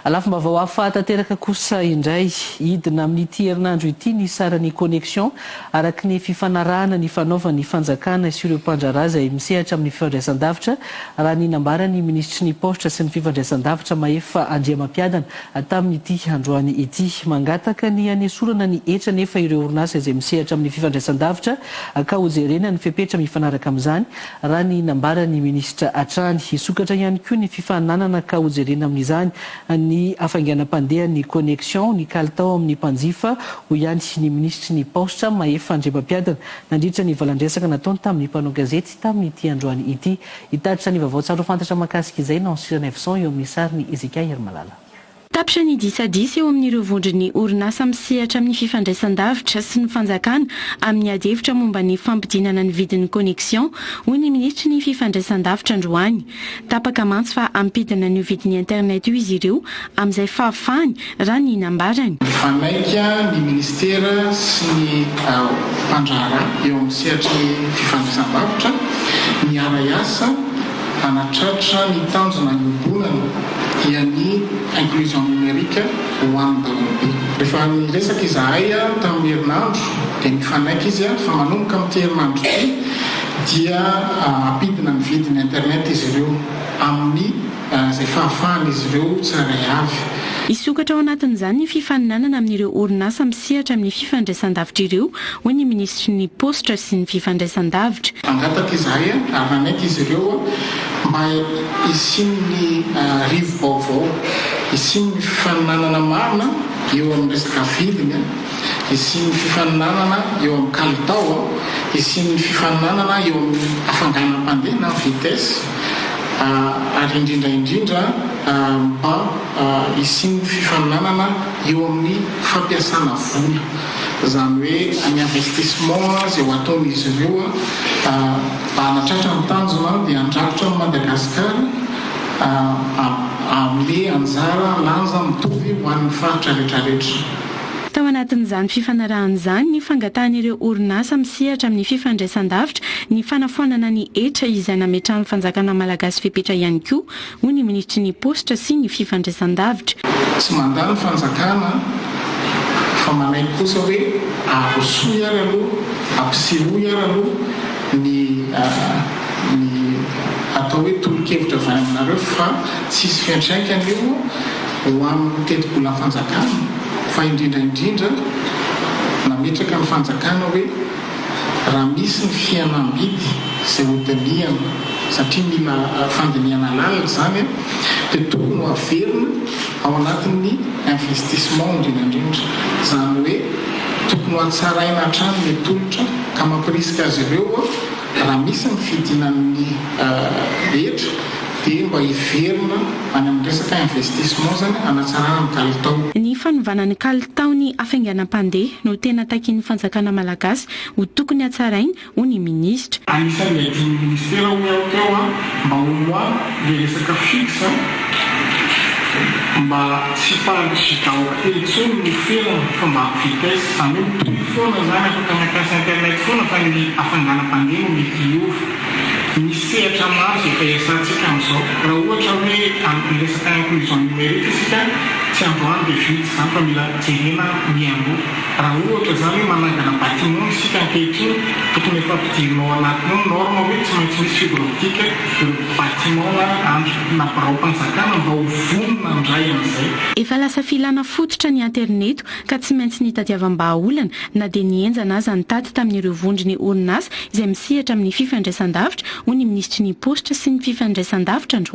Lafim-baovao hafa tanteraka kosa indray, hidina amin'ity herinandro ity ny saran'ny connexion araka ny fifanarahana nifanaovan'ny fanjakana sy ireo mpandraharaha izay misehatra amin'ny fifandraisan-davitra, raha ny nambaran'ny minisitry ny paositra sy ny fifandraisan-davitra Mahefa Andriamampiadana tamin'ity androany ity. Mangataka ny hanesorana ny hetra anefa ireo orinasa izay misehatra amin'ny fifandraisan-davitra ka hojerena ny fepetra mifanaraka amin'izany raha ny nambaran'ny minisitra hatrany. Hisokatra ihany koa ny fifaninanana ka hojerena amin'izany ny hafainganam-pandehan'ny connexion, ny kalitao amin'ny mpanjifa, hoy ihany ny minisitry ny paositra, Mahefa Andriamampiadana, nandritra ny valandresaka nataony tamin'ny mpanao gazety tamin'ity androany ity. Hitatitra ny vaovao tsara ho fantatra mahakasika izay Nancy Ranaivoson eo amin'ny sarin'i Ezekia Herimalala. Tapitra ny disadisa eo amin'ireo vondron'ny orinasa misehatra amin'ny fifandraisan-davitra sy ny fanjakana amin'ny adihevitra momba ny fampidinana ny vidin'ny connexion, hoy ny minisitry ny fifandraisan-davitra androany. Tapaka mantsy fa hampidina an'io vidin'ny internet io izy ireo amin'izay fahafahany, raha ny nambarany. Nifanaiky ny minisitera sy ny mpandraharaha eo amin'ny sehatry ny fifandraisan-davitra ny hiara-hiasa hanatratra ny tanjona iombonana dia ny inclusion numérique ho an'ny daholobe. Rehefa niresaka izahay tamin'ny herinandro dia nifanaiky izy fa manomboka amin'ity herinandro ity dia hampidina ny vidin'ny internet izy ireo amin'ny izay fahafahan'izy ireo tsirairay avy. Hisokatra ao anatin'izany ny fifaninanana amin'ireo orinasa misehatra amin'ny fifandraisan-davitra ireo, hoy ny minisitry ny Paositra sy ny fifandraisan-davitra. Nangataka izahay ary nanaiky izy ireo mba hisian'ny rivo-baovao, hisian'ny fifaninanana marina eo amin'ny resaka vidiny, hisian'ny fifaninanana eo amin'ny kalitao, hisian'ny fifaninanana eo amin'ny hafanganam-pandeha na vitesse ary indrindra indrindra mba hisian'ny fifaninanana eo amin'ny fampiasana vola. Izany hoe ny investissement izay ho ataon'izy ireo mba hanatratra ny tanjona dia handrakotra an'i Madagasikara hanome anjara lanja mitovy ho an'ny faritra rehetrarehetra. Tao anatin'izany fifanarahana izany ny fangatahan'ireo orinasa misehatra amin'ny fifandraisan-davitra ny fanafoanana ny hetra izay nametrahan'ny fanjakana malagasy fepetra ihany koa hoy ny minisitry ny Paositra sy ny fifandraisan-davitra. Tsy mandà ny fanjakana fa manaiky kosa hoe arosoy ary aloha, ampisehoy ary aloha ny ny atao hoe tolo-kevitra avy any aminareo fa tsy hisy fiantraikany io ho amin'ny tetibolan'ny fanjakana fa indrindra indrindra nametraka ny fanjakana hoe raha misy ny fihenam-bidy izay hodinihana satria mila fandinihana lalina izany dia tokony ho averina ao anatin'ny investissement indrindra indrindra. Izany hoe tokony ho hatsaraina hatrany ny tolotra ka mampirisika azy ireo raha misy ny fidinan'ny hetra dia mba hiverina any amin'ny resaka investissement izany hanatsarana ny kalitao. Ny fanovana ny kalitaon'ny hafainganam-pandeha no tena takian'ny fanjakana malagasy ho tokony hatsaraina hoy ny minisitra. Anisan'ny adin'ny ministera hoy aho teo an, mba au moins le resaka fixe mba tsy par gigaoctet intsony no ferana fa mba vitesse, izany hoe mitohy foana izany afaka mampiasa internet foana fa ny hafanganam-pandeha no mety hiova. Misy sehatra maro izay efa iasantsika amin'izao. Raha ohatra hoe miresaka inclusion numérique isika, tsy androany dia vita izany fa mila jerena mialoha. Raha ohatra izany hoe manangana bâtiment isika ankehitriny, tokony efa ampidirina ao anatiny ao ny norme hoe tsy maintsy misy fibre optique ireo bâtiment na andry na biraom-panjakana mba ho vonona handray an'izay. Efa lasa filana fototra ny aterineto ka tsy maintsy nitadiavam-bahaolana na dia nihenjana aza ny tady tamin'ireo vondron'ny orinasa izay misehatra amin'ny fifandraisan-davitra, hoy ny minisitry ny Paositra sy ny fifandraisan-davitra androany.